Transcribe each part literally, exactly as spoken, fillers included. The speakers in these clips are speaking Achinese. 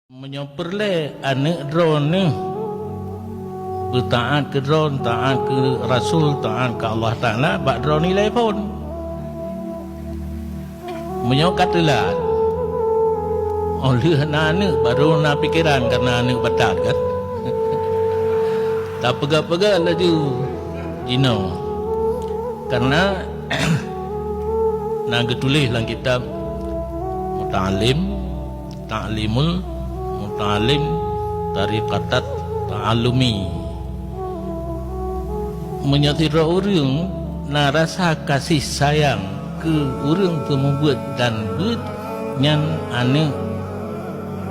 Meunyoe peureulée aneuëk droeneuh beutaát keu droe, taát keu Rasul, taát keu Allah Taala, bak droeneuh ilée phon. Meunyoe ka teulat, óh lheueh na aneuëk, barô na pikeran, kareuna aneuëk batat kan. Tapeugah-peugah laju jinoe. Kareuna na geutuléh lam kitab Muta'allim, Ta'limul Muta'allim Tariqatat Ta'allumi. Meunyoe sidroe ureuëng na rasa kasih sayang keu ureuëng seumeubeuet dan beuet, nyan aneuëk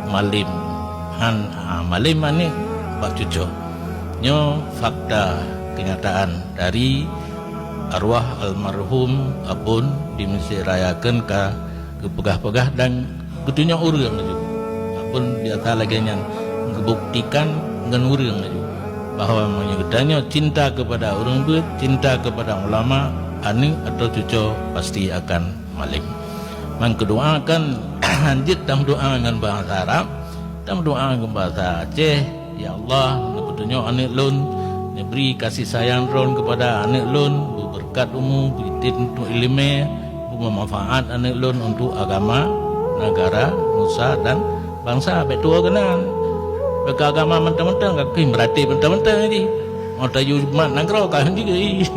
malém, han, a, malém aneuëk bak cucoe. Nyoe fakta keunyataan dari arwah almarhum Abon di Mesjid Raya Keun ka geupeugah-peugah dan geutunyok ureuëng laju. Abon biasa lagée nyan geubuktikan ngon ureuëng laju bahwa meunyoe geutanyoe cinta keupada ureuëng beuet, cinta keupada ulama, aneuëk atau cucoe pasti akan malém. Mangkeudoa kan hanjeuet tameudoa ngon bahasa Arab, tameudoa ngon bahasa Aceh, "Ya Allah, neupeutunyok aneuëk lôn, neubri kasih sayang droen keupada aneuëk lôn, beubeureukat umu, beuitem untuk iéleumé, beumanfaat aneuëk lôn untuk agama, negara, nusa dan bansa." Bék tuwoe keunan. Bék keu agama mantong-mantong, kakeuh meuratéb mantong-mantong jih. Óh tayue mat nanggroe ka hanjeuet.